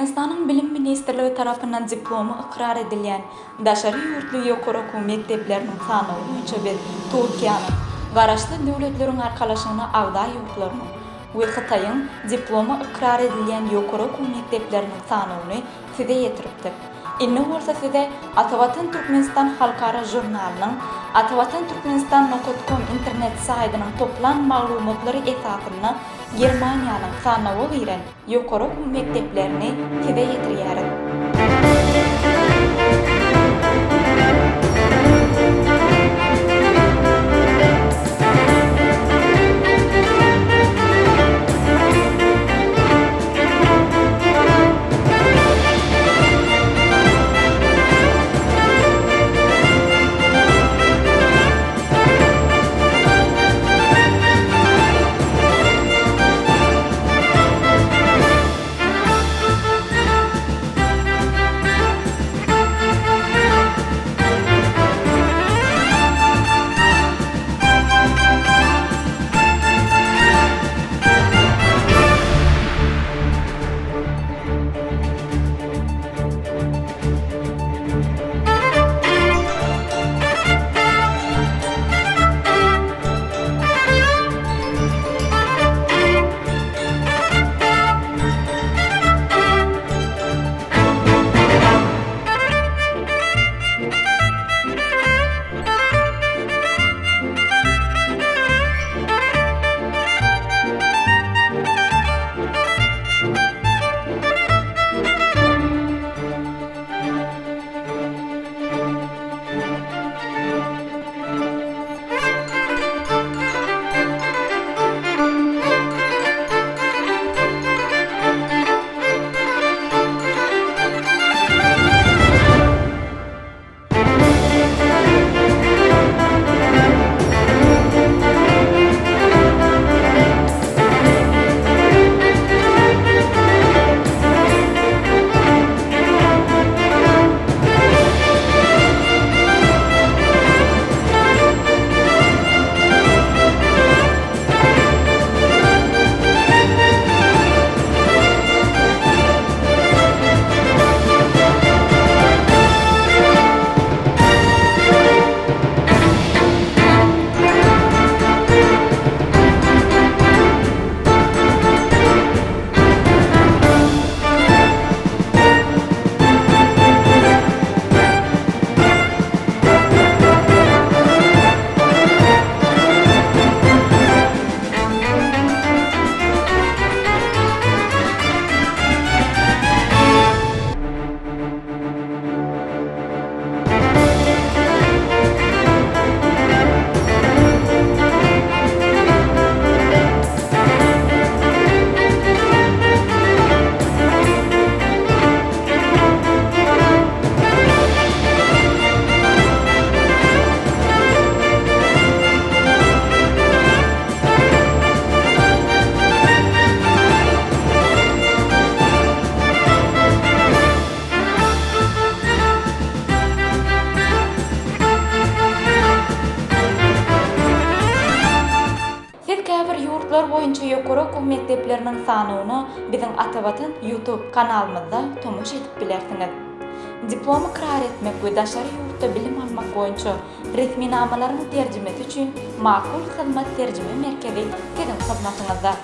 Türkmenistanyň Bilim ministrligi tarapyndan diplomy ykrar edilýän daşary ýurtly ýokary okuw mekdepleriniň sanawy boýunça biz Türkiýäniň, Garaşsyz Döwletleriň Arkalaşygyna agza ýurtlarynyň we Hytaýyň diplomy ykrar edilýän ýokary okuw mekdepleriniň sanawyny size ýetiripdik. Indi bolsa size Atavatan Türkmenistan halkara žurnalynyň Atavatan Türkmenistan nokat kom internet saýdynyň toplan maglumatlary esasynda Germaniýanyň sanawa giren ýokary okuw mekdeplerini size ýetirýäris. Siz käbir ýurtlar boýunça ýokary okuw mekdepleriniň sanawyna biziň Atavatan YouTube kanalymyzda tomaşa edip bilersiňiz. Diplom ykrar etmek we daşary ýurtda bilim almak boýunça resminamalaryň terjimesi üçin Makul Hyzmat terjime merkezi siziň hyzmatyňyzda.